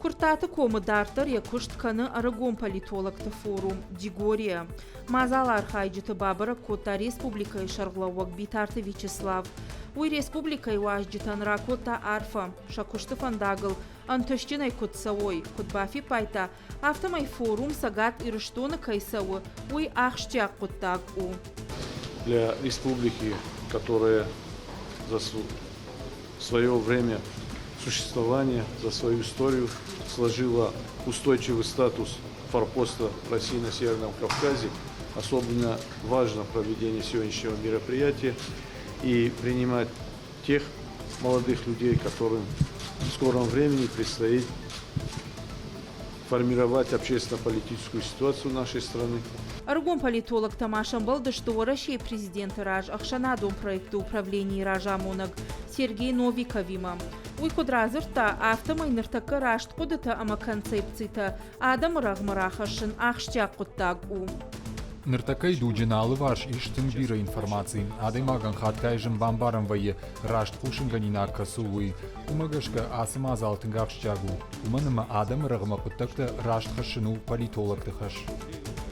Куырттаты комы дарддӕр йӕ куыст кӕны ӕрыгон политологты форум «Дигория». Мадзалы архайджыты бабӕрӕг кодта республикӕйы сӕргълӕууӕг Битарты Вячеслав. Уый республикӕйы уазджытӕн ракодта арфӕ, сӕ куысты фӕндагыл ӕнтыстджынӕй куыд цӕуой, куыд бафиппайдта, афтӕмӕй форум Цӕгат Ирыстоны кӕй цӕуы, уый ахсджиаг хъуыддаг у. Для республики, которая за свое время существования, за свою историю сложила устойчивый статус форпоста России на Северном Кавказе, особенно важно проведение сегодняшнего мероприятия и принимать тех молодых людей, которым в скором времени предстоит формировать общественно-политическую ситуацию нашей страны. Ӕрыгон политологтӕ ма сӕмбӕлдысты Уӕрӕсейы президенты раз ӕхсӕнадон проекты управленийы разамонӕг Сергей Новиковимӕ. Уый куыд радзырдта, афтӕмӕй ныртӕккӕ раст хъуыдытӕ ӕмӕ концепцитӕ адӕмы рӕгъмӕ рахӕссын ахсджиаг хъуыддаг у. Ныртӕккӕйы дуджы нӕ алыварс ис тынг бирӕ информаци. Адӕймагӕн хатгай зын бамбарӕн вӕййы, раст хъусынгӕнинаг кӕцы у, уый. Уымӕ гӕсгӕ ацы мадзал тынг ахсджиаг у, уымӕн ӕмӕ адӕмы рӕгъмӕ хъуыддӕгтӕ раст хӕссын у политологты хӕс.